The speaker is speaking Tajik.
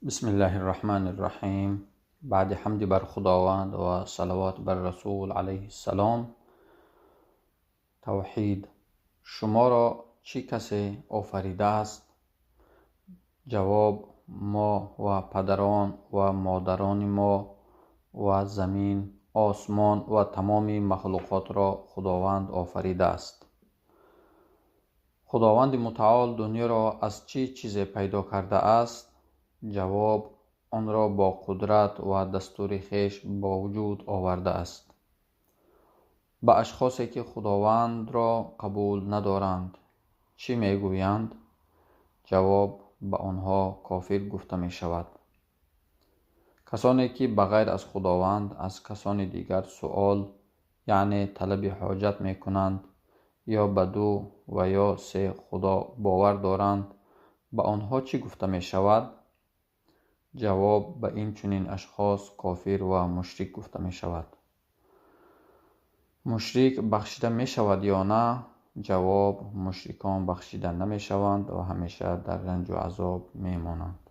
Бисмиллаҳир Раҳманир Раҳим. Баъди ҳамди бар Худованд ва салавот бар Расул алайҳиссалом. Тавҳид. Шуморо чӣ касе офаридааст? Ҷавоб: мо ва падарон ва модарони мо ва замин, осмон ва тамоми махлуқотро Худованд офаридааст. Худованди Мутаол дунёро аз чӣ чизе пайдо кардааст? Ҷавоб: онро бо қудрат ва дастури хеш ба вуҷуд овардааст. Ба ашхосе ки Худовандро қабул надоранд, чӣ мегӯянд? Ҷавоб: ба онҳо кофир гуфта мешавад. Касоне ки ба ғайр аз Худованд аз касони дигар суол, яъне талаби ҳоҷат мекунанд ё ба ду ва ё се худо бовар доранд, ба онҳо чӣ гуфта мешавад? Ҷавоб: ба ин чунин ашхос кофир ва мушрик гуфта мешавад. Мушрик бахшида мешавад ё на? Ҷавоб: мушрикон бахшида намешаванд ва ҳамеша дар ранҷу азоб мемонанд.